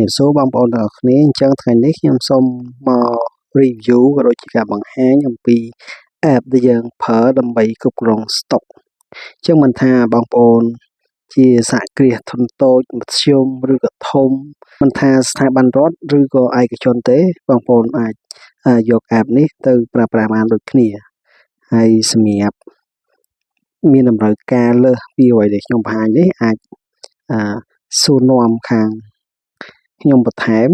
ជំរាបសួរបងប្អូនទាំងអស់គ្នាអញ្ចឹងថ្ងៃនេះខ្ញុំសូមមក review ក៏ដូចជាការបង្ហាញអំពី app ដែលយើងប្រើដើម្បីគ្រប់គ្រង stock អញ្ចឹងមិនថាបងប្អូនជាសហគ្រាសធុនតូចមធ្យមឬក៏ធំមិនថាស្ថាប័នរដ្ឋឬក៏ឯកជនទេបងប្អូនអាចយក app នេះទៅប្រើប្រាស់បានដូចគ្នាហើយសម្រាប់មានតម្រូវការលើសពីអ្វីដែលខ្ញុំបង្ហាញនេះអាចសួរនាំខាងខ្ញុំបន្ថែម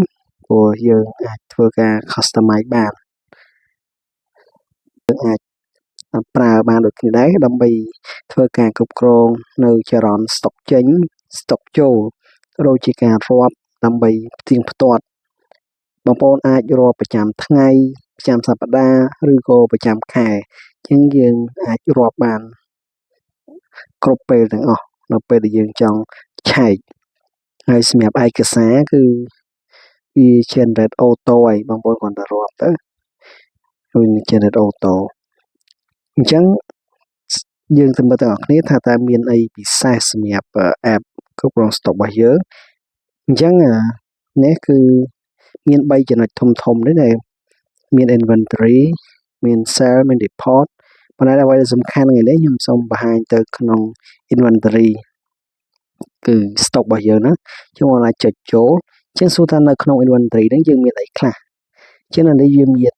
ព្រោះយើងអាចធ្វើការ customize បានយើងអាចប្រើបានដូចគ្នាដែរដើម្បីធ្វើការគ្រប់គ្រងនៅចរន្តស្តុកចេញស្តុកចូលដូចជាការរាប់ដើម្បីផ្ទៀងផ្ទាត់បងប្អូនអាចរាប់ប្រចាំថ្ងៃប្រចាំសប្តាហ៍ឬក៏ប្រចាំខែអញ្ចឹងយើងអាចរាប់បានគ្រប់ពេលទាំងអស់នៅពេលដែលយើងចង់ឆែកហើយសម្រាប់ឯកសារគឺវា generate auto ហើយបងប្អូនគ្រាន់តែរាប់ទៅវា generate auto អញ្ចឹងយើងទៅមើលទាំងអស់គ្នាថាតើមានអីពិសេសសម្រាប់ app គ្រប់គ្រង stock របស់យើងអញ្ចឹងនេះគឺមាន3ចំណុចធំធំនេះដែលមាន inventory មាន sale មាន report ប៉ុន្តែអ្វីដែលសំខាន់ថ្ងៃនេះខ្ញុំសូមបង្ហាញទៅក្នុង inventory គឺ stock របស់យើងហ្នឹងយើងអាចចុចចូលជាងសួរថានៅក្នុង inventory ហ្នឹងយើងមានអីខ្លះជាងនៅនេះយើងមាន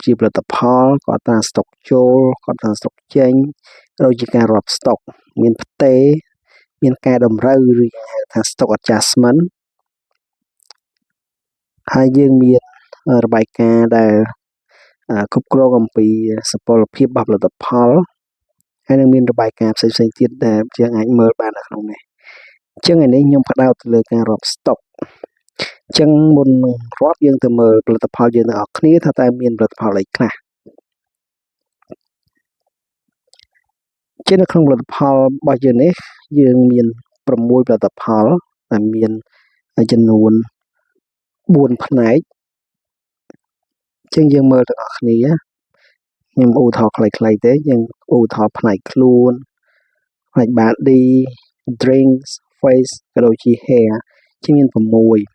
ជាផលិតផលគាត់តាស្តុកចូលគាត់តាស្តុកចេញដូចជាការរាប់ស្តុកមានផ្ទេមានការតម្រូវឬយើងហៅថា stock adjustment ហើយយើងមានរបាយការណ៍ដែលគ្រប់គ្រងអំពីសុពលភាពរបស់ផលិតផលហើយនឹងមានរបាយការណ៍ផ្សេងៗទៀតដែលយើងអាចមើលបាននៅក្នុងនេះអញ្ចឹងឯនេះខ្ញុំផ្ដោតទៅលើការរាប់ស្តុកអញ្ចឹងមុននឹងរាប់យើងទៅមើលផលិតផលយើងទាំងអស់គ្នាថាតើមានផលិតផលអីខ្លះជានៅក្នុងផលិតផលរបស់យើងនេះយើងមាន6ផលិតផលដែលមានចំនួន4ផ្នែកអញ្ចឹងយើងមើលទាំងអស់គ្នាខ្ញុំឧទាហរណ៍ខ្លីៗទេយើងឧទាហរណ៍ផ្នែកខ្លួនផ្នែក body drinks face ក៏ដូចជា hair ជាមាន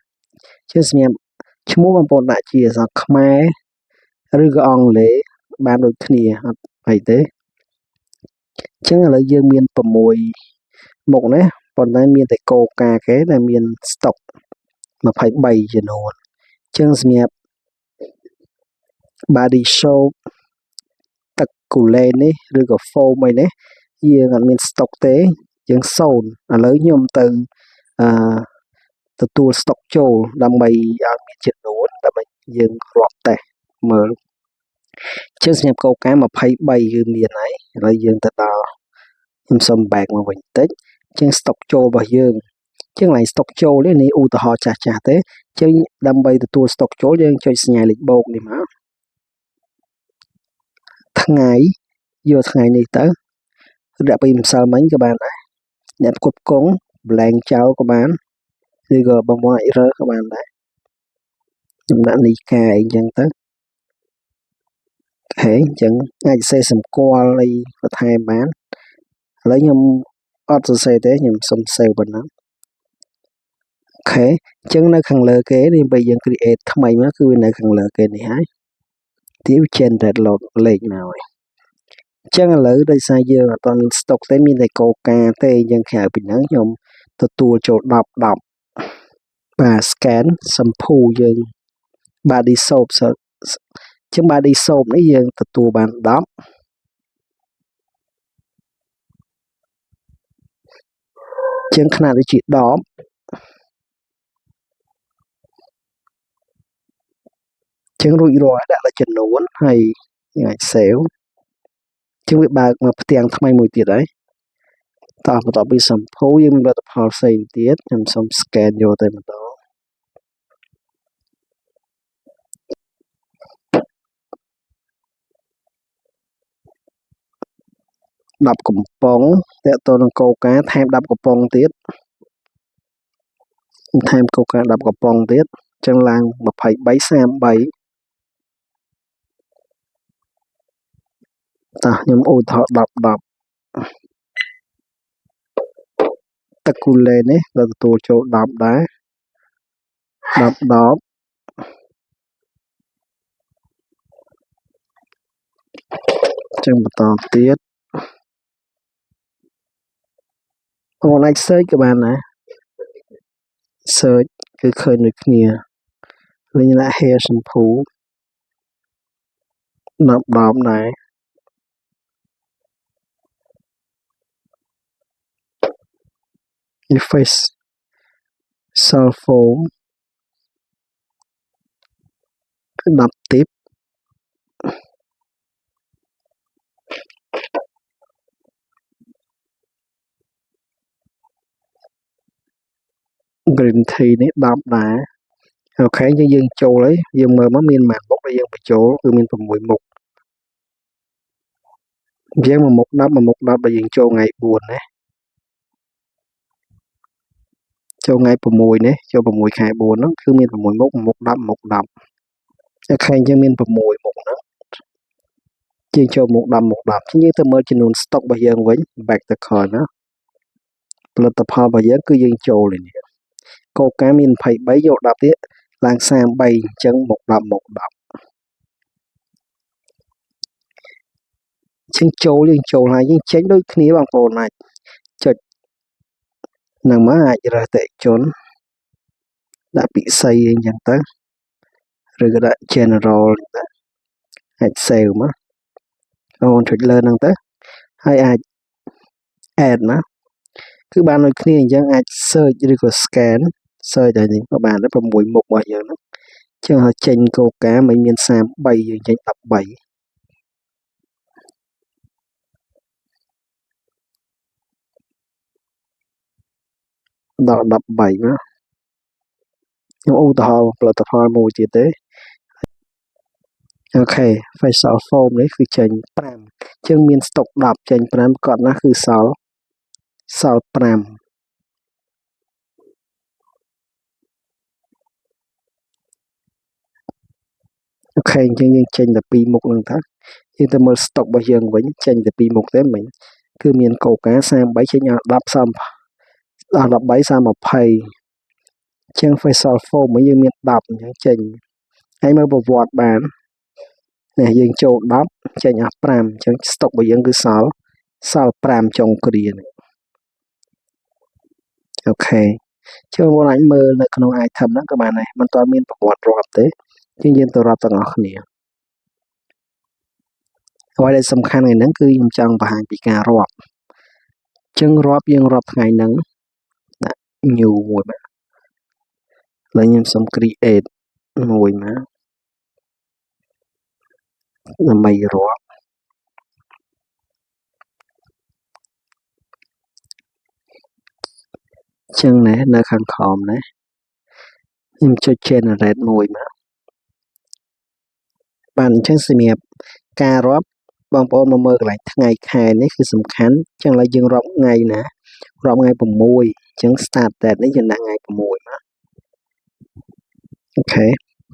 6ជាសម្រាប់ឈ្មោះបងប្អូនដាក់ជាអក្សរខ្មែរឬក៏អង់គ្លេសបានដូចគ្នាអត់អីទេអញ្ចឹងឥឡូវយើងមាន6មុខនេះប៉ុន្តែមានតែកូកាគេដែលមានស្តុក23ចំនួនអញ្ចឹងសម្រាប់ body soap ទឹកកូឡេនេះឬក៏ foam អីនេះយើងអត់មានស្តុកទេយើងសូន្យឥឡូវខ្ញុំទៅអឺទទួលស្តុកចូលដើម្បីឲ្យមានចំនួនដើម្បីយើងរាប់តេស្តមើលជាសម្រាប់កូកា23គឺមានហើយឥឡូវយើងទៅដល់ខ្ញុំសុំ back មកវិញបន្តិចជាងស្តុកចូលរបស់យើងជាងកន្លែងស្តុកចូលនេះនេះឧទាហរណ៍ចាស់ចាស់ទេជាងដើម្បីទទួលស្តុកចូលយើងចុចសញ្ញាលេខបូកនេះមកថ្ងៃយកថ្ងៃនេះទៅដាក់ពីម្សិលមិញក៏បានដែរអ្នកផ្គត់ផ្គង់ blank ចោលក៏បានឬក៏បងប្អូនអាចរើក៏បានដែរខ្ញុំដាក់នីកាអីចឹងទៅអូខេអញ្ចឹងអាចសរសេរសម្គាល់អីបន្ថែមបានឥឡូវខ្ញុំអត់សរសេរទេខ្ញុំសុំ save ប៉ុណ្ណឹងអូខេអញ្ចឹងនៅខាងលើគេនេះបើយើង create ថ្មីមកគឺវានៅខាងលើគេនេះហើយទី generate load លេខមកហើយអញ្ចឹងឥឡូវដោយសារយើងអត់ទាន់មាន stock ទេមានតែកូកាទេអញ្ចឹងក្រៅពីហ្នឹងខ្ញុំទទួលចូល10 10បាទ scan សម្ភូយើង body soap ជាង body soap នេះយើងទទួលបាន10ជាងខ្នាតដូចជា10ជាងរួចរាល់ដាក់តែចំនួនហើយយើងអាច save ជាងវាបើកមកផ្ទាំងថ្មីមួយទៀតហើយតោះបន្ទាប់ពីសម្ភូយើងមានលទ្ធផលផ្សេងទៀតខ្ញុំសូម scan យកតែម្ដង10កំប៉ុងតើតើនឹងកូកាថែម10កំប៉ុងទៀតថែមកូកា10កំប៉ុងទៀតអញ្ចឹងឡើង23 33តោះខ្ញុំឧទាហរណ៍10 10ទឹកគូលែនេះក៏ទទួលចូល10ដែរ 10 10ចឹងបន្តទៀតបងអាច search ក៏បានដែរ search គឺឃើញដូចគ្នាលេងដាក់ hair shampoo 10 10ដែរនេះ face cell foam គឺ10 tip green tea នេះ10ដែរអូខេយើងចូលហើយយើងមើលមកមានប៉ុន្មានមុខដែលយើងបញ្ចូលគឺមាន6មុខយើងមួយមុខ10មួយមុខ10ដែលយើងចូលថ្ងៃ4ណាចូលថ្ងៃ6នេះចូល6ខែ4ហ្នឹងគឺមាន6មុខមុខ10មុខ10អូខេយើងមាន6មុខហ្នឹងយើងចូលមុខ10មុខ10យើងទៅមើលចំនួន stock របស់យើងវិញ back ទៅក្រោយណាផលិតផលរបស់យើងគឺយើងចូលនេះកូកាមាន23យក10ទៀតឡើង33អញ្ចឹងមក10មក10ជាងចូលយើងចូលហើយយើងចេញដូចគ្នាបងប្អូនអាចចុចនឹងមកអាចរើសតេជនដាក់ពិសីអីចឹងទៅឬក៏ដាក់ general ទៅអាច save មកបងប្អូនចុចលើហ្នឹងទៅហើយអាច add ណាគឺបានដូចគ្នាអញ្ចឹងអាច search ឬក៏ scan search ឲ្យនេះក៏បានដែរ6មុខរបស់យើងហ្នឹងចឹងហើយចេញកូកាមិនមាន33យើងចេញ13ដល់13ណាខ្ញុំឧទាហរណ៍ផលិតផលមួយទៀតទេអូខេ facial foam នេះគឺចេញ5ជាងមាន stock 10ចេញ5គាត់ណាស់គឺសល់5អូខេអញ្ចឹងយើងចេញតែ2មុខហ្នឹងតាយើងទៅមើល stock របស់យើងវិញចេញតែ2មុខទេមិញគឺមានកូកា33ចេញដល់10 30ដល់13 30 20ជាង facial foam វិញយើងមាន10អញ្ចឹងចេញហើយមើលប្រវត្តិបាននេះយើងចូល10ចេញអស់5អញ្ចឹង stock របស់យើងគឺសល់5ចុងគ្រានេះអូខេចូលបងអាចមើលនៅក្នុង item ហ្នឹងក៏បានដែរមិនទាន់មានប្រវត្តិរាប់ទេជាងយើងទៅរាប់ទាំងអស់គ្នាអ្វីដែលសំខាន់ថ្ងៃហ្នឹងគឺខ្ញុំចង់បង្ហាញពីការរាប់ចឹងរាប់យើងរាប់ថ្ងៃហ្នឹងដាក់ new មួយបាទឥឡូវខ្ញុំសុំ create មួយមកដើម្បីរាប់ចឹងណានៅខាងក្រោមណាខ្ញុំចុច generate មួយមកបាទអញ្ចឹងសម្រាប់ការរាប់បងប្អូនមកមើលកន្លែងថ្ងៃខែនេះគឺសំខាន់អញ្ចឹងឥឡូវយើងរាប់ថ្ងៃណារាប់ថ្ងៃ6អញ្ចឹង start date នេះយើងដាក់ថ្ងៃ6មកអូខេ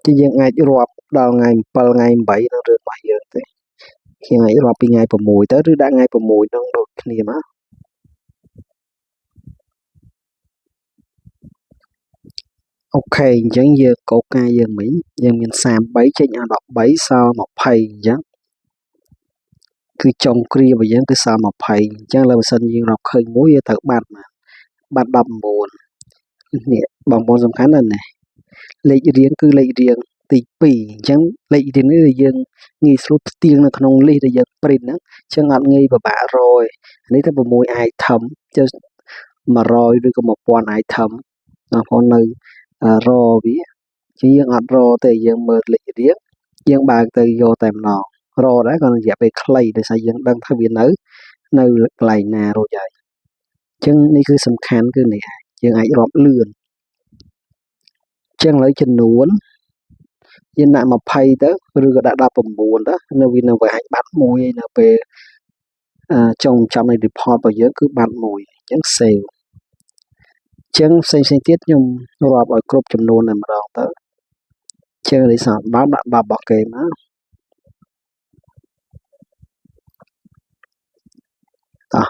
គឺយើងអាចរាប់ដល់ថ្ងៃ7ថ្ងៃ8នឹងរឿងរបស់យើងទេយើងអាចរាប់ពីថ្ងៃ6ទៅឬដាក់ថ្ងៃ6នឹងដូចគ្នាមកអូខេអញ្ចឹងយើងកូកាយើងមិញយើងមាន33ចេញដល់13សល់20អញ្ចឹងគឺចុងគ្រារបស់យើងគឺសល់20អញ្ចឹងលើបើសិនយើងរកឃើញមួយយើងត្រូវបាត់បាត់19នេះបងប្អូនសំខាន់ណាស់នេះលេខរៀងគឺលេខរៀងទី2អញ្ចឹងលេខរៀងនេះយើងងាយស្រួលផ្ទៀងនៅក្នុង list ដែលយើង print ហ្នឹងអញ្ចឹងអត់ងាយពិបាករកទេនេះទៅ6 item ចុះ100ឬក៏1000 item បងប្អូននៅរវាជាយើងអត់រទេយើងមើលលេខរៀងយើងបើកទៅយកតែម្ដងរដែរក៏រយៈពេលខ្លីដោយសារយើងដឹងថាវានៅកន្លែងណារួចហើយអញ្ចឹងនេះគឺសំខាន់គឺនេះយើងអាចរាប់លឿនអញ្ចឹងឥឡូវចំនួនយើងដាក់20ទៅឬក៏ដាក់19ទៅនៅវានៅវាអាចបាត់មួយឯនៅពេលចុងចាំនៃ report របស់យើងគឺបាត់មួយអញ្ចឹង save ចឹងផ្សេងៗទៀតខ្ញុំរាប់ឲ្យគ្រប់ចំនួនតែម្ដងទៅចឹងនេះសល់10ដាក់10របស់គេមកតោះ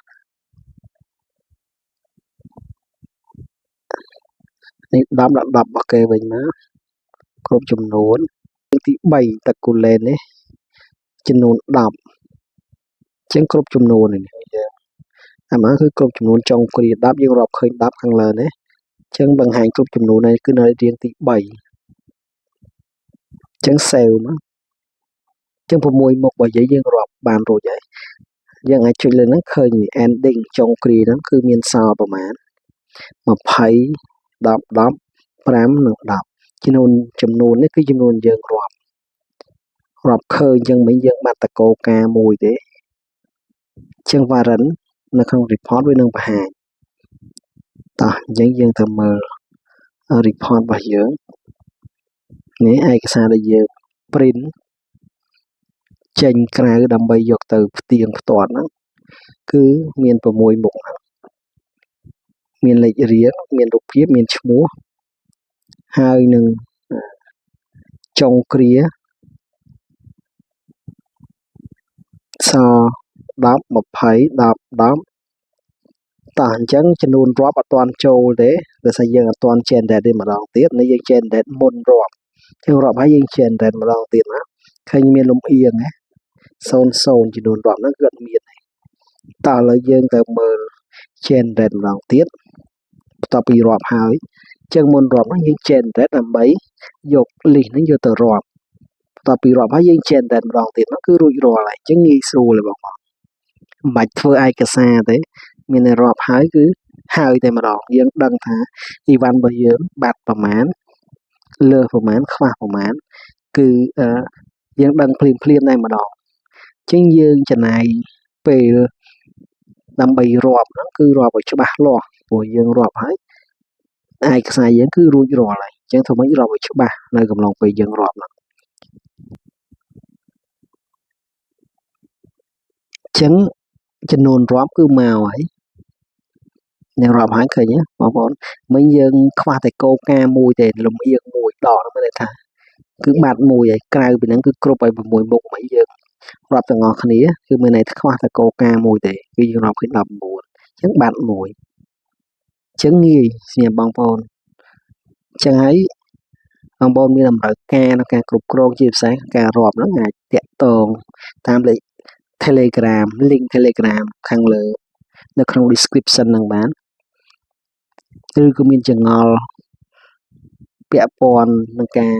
នេះ10ដាក់10របស់គេវិញមកគ្រប់ចំនួនទី3តកូលែននេះចំនួន10ជាងគ្រប់ចំនួននេះយើងអាមកគឺគ្រប់ចំនួនចុងគ្រា10យើងរាប់ឃើញ10ខាងលើនេះចឹងបង្ហាញគ្រប់ចំនួននេះគឺនៅរៀងទី3ចឹង save មកចឹង6មុខរបស់យើងយើងរាប់បានរួចហើយយើងអាចចុចលើហ្នឹងឃើញ ending ចុងគ្រាហ្នឹងគឺមានសល់ប្រមាណ20 10 10 5និង10ចំនួននេះគឺចំនួនយើងរាប់ឃើញចឹងមិញយើងបាត់តកោការមួយទេចឹង variant នៅក្នុង report វានឹងបង្ហាញតោះអញ្ចឹងយើងទៅមើល report របស់យើងនេះឯកសារដែលយើង print ចេញក្រៅដើម្បីយកទៅផ្ទៀងផ្ទាត់ហ្នឹងគឺមាន6មុខហ្នឹងមានលេខរៀងមានរូបភាពមានឈ្មោះហើយនឹងចុងគ្រាស10 20 10 10តោះអញ្ចឹងចំនួនរាប់អត់ទាន់ចូលទេដោយសារយើងអត់ទាន់ generate ទេម្ដងទៀតនេះយើង generate មុនរាប់យើងរាប់ហើយយើង generate ម្ដងទៀតណាឃើញមានលំអៀងណា00ចំនួនរាប់ហ្នឹងគឺអត់មានទេតោះឥឡូវយើងទៅមើល generate ម្ដងទៀតបន្ទាប់ពីរាប់ហើយចឹងមុនរាប់ហ្នឹងយើង generate ដើម្បីយក list ហ្នឹងយកទៅរាប់បន្ទាប់ពីរាប់ហើយយើង generate ម្ដងទៀតហ្នឹងគឺរួចរាល់ហើយចឹងងាយស្រួលទេបងប្អូនមិនបាច់ធ្វើឯកសារទេមានតែរាប់ហើយគឺហើយតែម្ដងយើងដឹងថាអីវ៉ាន់របស់យើងបាត់ប្រមាណលើសប្រមាណខ្វះប្រមាណគឺយើងដឹងភ្លាមភ្លាមតែម្ដងចឹងយើងចំណាយពេលដើម្បីរាប់ហ្នឹងគឺរាប់ឲ្យច្បាស់លាស់ព្រោះយើងរាប់ហើយឯកសារយើងគឺរួចរាល់ហើយអញ្ចឹងធ្វើម៉េចរាប់ឲ្យច្បាស់នៅកំឡុងពេលយើងរាប់ហ្នឹងអញ្ចឹងចំនួនរាប់គឺមកហើយអ្នករាប់ហើយឃើញទេបងប្អូនមិញយើងខ្វះតែកោការមួយទេលំអៀងមួយដកហ្នឹងមានន័យថាគឺបាត់មួយហើយក្រៅពីហ្នឹងគឺគ្រប់ហើយ6មុខមិញយើងរាប់ទាំងអស់គ្នាគឺមានន័យថាខ្វះតែកោការមួយទេគឺយើងរាប់ឃើញ19អញ្ចឹងបាត់មួយអញ្ចឹងងាយសម្រាប់បងប្អូនអញ្ចឹងហើយបងប្អូនមានតម្រូវការក្នុងការគ្រប់គ្រងជាពិសេសការរាប់ហ្នឹងអាចតាក់ទងតាមលេខ Telegram link Telegram ខាងលើនៅក្នុង description ហ្នឹងបានឬក៏មានចងល់ពាក់ព័ន្ធនឹងការ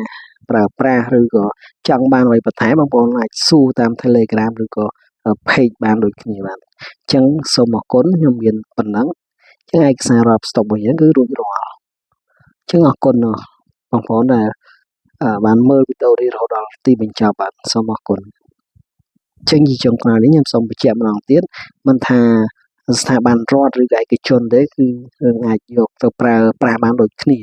ប្រើប្រាស់ឬក៏ចង់បានអ្វីបន្ថែមបងប្អូនអាចសួរតាម Telegram ឬក៏ page បានដូចគ្នាបាទអញ្ចឹងសូមអរគុណខ្ញុំមានប៉ុណ្ណឹងអញ្ចឹងឯកសាររាប់ស្តុករបស់យើងគឺរួចរាល់អញ្ចឹងអរគុណបងប្អូនដែលបានមើលវីដេអូនេះរហូតដល់ទីបញ្ចប់បាទសូមអរគុណចឹងជាចុងក្រោយនេះខ្ញុំសូមបញ្ជាក់ម្ដងទៀតមិនថាស្ថាប័នរដ្ឋឬក៏ឯកជនទេគឺអាចយកទៅប្រើប្រាស់បានដូចគ្នា